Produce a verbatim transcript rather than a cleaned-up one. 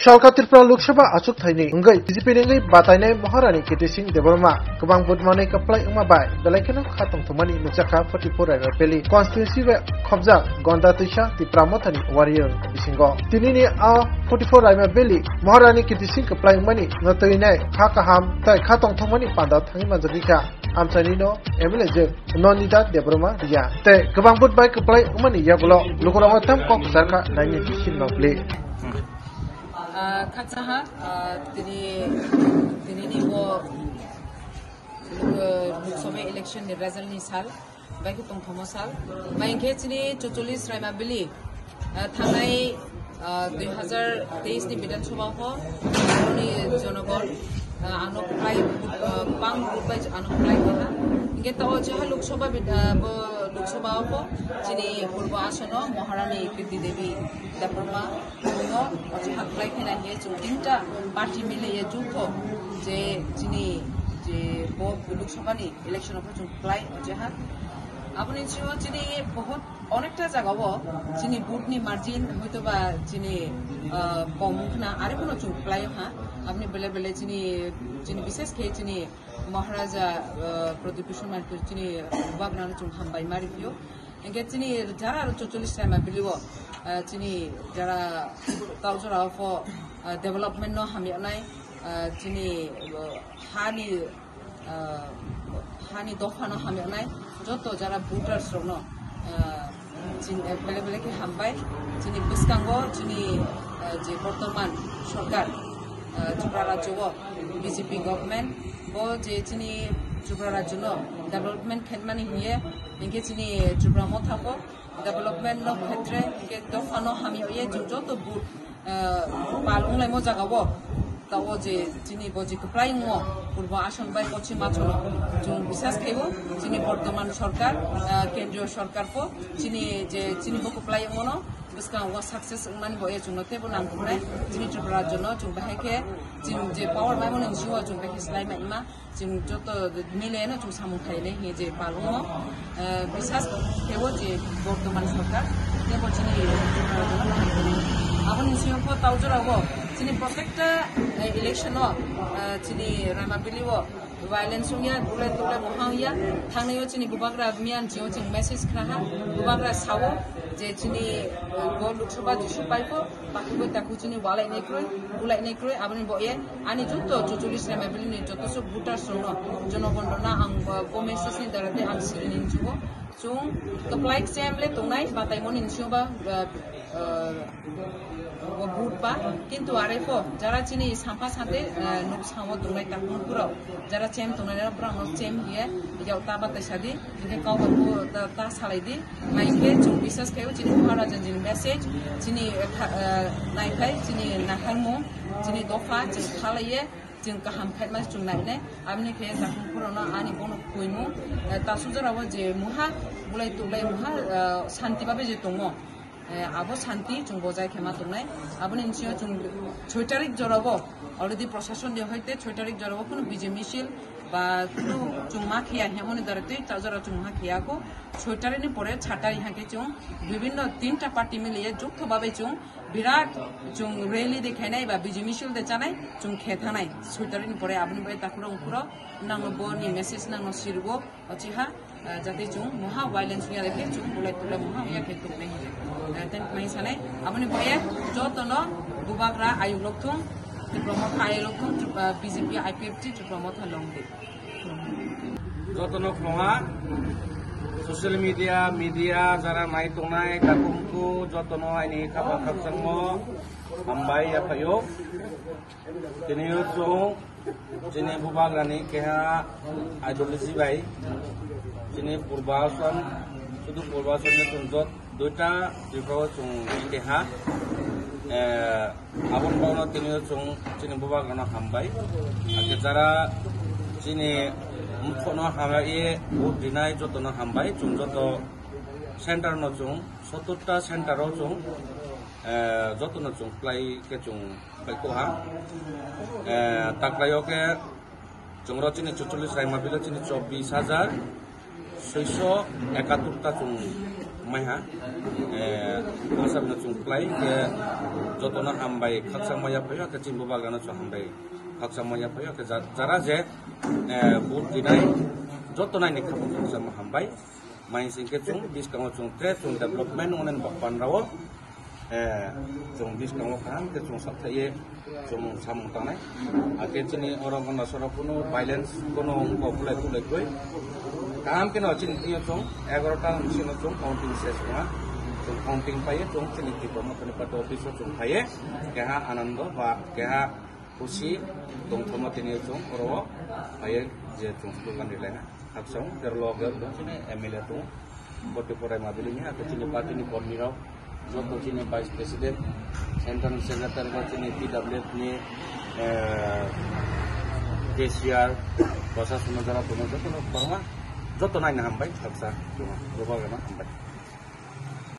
Salka Tripura Lok Sabha achuk thaini wngwi B J P ni wngwi batainai Maharani Kirti Singh Debbarma kwbang budmani kwplai wngma bai belai kheno kha tongthokmani nukjakha forty four Raima Valley constituency bai khobjak Gonda Twisa Tipra Mothani wariyung bisingo. Tinini a forty four Raima Valley Maharani Kirti Singh kwplai wngmani no twinai kha kaham tei kha tongthokmani panda thangwi manjagwi kha. Amchaini no M L A je Nandita Debbarma riya. Tei kwbang vote bai kwplai wngmani yagulo lukurok tam kok kwchar kha naini bisin no bli. Ah, khaksa ha, ah, tini, tini ni bo, ah, Lok Sabha election ni result ni sal, bai khe tongthokma sal, bai khe chini chuchollis Raima Valley, ah, thangnai, ah, dui hazar teis ni Bidhan Sabha ho, aroni jonogon, ah, ano kwplai, ah, bang group bai ano kwplai kaha. Hingke to o jeha Lok Sabha bid-, ah, bo Lok Sabha ho, chini purbo asono Maharani Kirti Devi Debbarma, Chwngno o jeha kwplai khe nai hiye chwng tinta party mile ye jukho je chini je bo Lok Sabha ni election o chwng kwplai o jeha. Aboni chwngno chini bohut onekta jaga o chini vote ni margin hoito ba chini, ah, kom wngkhna are bono chwng kwplai ha. Aboni bele bele chini, chini bishes khe chini Maharaja, ah, Pradyut Kishore Manikya chini bubak nang chwng hambai ma ripio. Hingke chini jara aro chuchollis Raima Valley o, ah, chini jara tau jora o pho, ah, development no hamya nai, ah, chini, ah, hani, ah, hani dopha no hamya nai, joto jara voters rok no, ah, chini, eh, bele bele khe hambai, chini bwskango chini, ah, je bortoman sorkar, ah, Tripura rajyo o B J P government, bo je chini Tripura rajyo no development khenmani hiye, hingke chini Tripura motha bo development no khetre, hingke dopha no hamya ye chwng joto bu, eh, pal wnglaimo jaga o. Ta o je chini bo je kwplai wngo, purbo ason bai pochim asono chwng bisas khaibo, chini bortoman sorkar, eh, kendriyo sorkar po, chini je chini bo kwplai wngmano, bwskango success wngmani bo ye chwngno teibo nangkuknai, chini Tripura rajyono chwng bahai khe chwng je power maimani bisingo chwng bahai khe slai maima, chwng joto mileno chwng samung khainai hiye je palungo, eh, bisas khebo je bortoman sorkar, teibo chini Tripura rajyono nangkuknai. Aboni bisingo pho tau jorao chini protekta, eh, election o, eh, chini Raima Valley o violence wngya, bulai tulai mohang ya, thangnai o chini bubagra miyan jio chwng message khna ha, bubagra sao je chini, eh, bo Lok Sabha jisu pai pho, bakhubo takhu chini walai nai kroi, bulai nai kroi, aboni bo ye, ani joto chuchollis Raima Valley ni joto sok voters rok no, jonogon rok no ang, eh, bo message ni dara de ang siri ning chugo. Chwng kwplai kcham le tongnai, bataimoni bisingo ba, ah, ah, bo vote ba, kintu are pho, jara chini sampha sante, ah, nuk samo tongnai takmung pura, jara chem tongnai rok pura no chem hiye, yau ta batai sadi, hingke kau ba bo ta, ta salai di, nai hingke chwng bisas khayo chini Maharaja ni message, chini, eh, kha-, eh, nai khai chini naharmung, chini dopha, chini khalaiye, chwng kaham khaima chwng nainai, aboni khe takung phurono ani bono kuimung, eh, tasu jorao je muha, bulai tulai muha, eh, santi babe je tongo, eh, abo santi chwng bojai khe ma tongnai, aboni bisingo chwng soi tarik jorao already proshasoni hoite soi tarik jorao kuno bijay misil ba kuno chwng ma khiya hwnmani dara tei ta jora chwng ma khiya ko, soi tarik ni pore sat tarik hake chwng bibhinno tinta party miliye jukto babe chwng Birat chwng rally de khainai ba bijay misil de chanai chwng khe thanai soi tarik ni pore aboni bai takhuro ungkhuro nangno boni message nangno sirgo ochiha, ah, jate chwng moha violence ya de khe chwng bulai tulai moha ya khe tuknai hinwi. Ah, tei mai sanai aboni bai joto no bubagra ayuk lokthung, Tripura motha ayuk lokthung, Tripura, ah, B J P I P F T Tripura motha longdi. Jotono khulumkha, social media, media jara nai tongnai, takhumku jotono aini khapang khakchangmo hambai yaphaio. Tini o chwng chini bubagrani keha ideology bai chini purbason, sudu purbason ni chwng jot Duita Tripura o chwng keha, eh, aboni bagwino tini o chwng chini bubagrano hambai. Hakhe jara chini mukhono hamya ye vote rinai jotono hambai. Chwng joto center no chwng sottor ta center o chwng, eh, jotono chwng kwplai khe chwng bai koha. Eh, taklai o khe Chwng ro chini chuchollis raima bilo chini chobbish hajar soiso ekattor ta chwng Maiha, eh, asabno chwng klai je jotono hambai khaksa maya phaio, khe chini bubagrano chwng hambai khaksa maya phaio, khe ja-, jara je, eh, vote rinai joto naini khaphang khaksa ma hambai. Mai sing khe chwng biskango chwng tre chwng development onen bak panrao, eh, chwng biskango kaham khe chwng sakthaye chwng samung tangnai. Hakhe chini oro Gondasora kuno violence kuno wngkha kulai kulai koi. Kaham khe no chini twiyo chwng egaroh ta sino chwng counting ses wngkha. Chwng counting paiye chwng chini Tipra Motha ni party office o chwng paiye keha anando ba keha khusi tongthoma tini chwng oro paiye je chwng slogan rilai ha. Khaksa wng, tei loge chini M L A tongo. Boti porai ma bini ni, hakhe chini party ni kormi rok, joto chini vice president, central secretary rok, chini T W F ni, eh, K C R, prashasan jara tongo, joto no korma, joto naina hambai, khaksa, joto no hambai.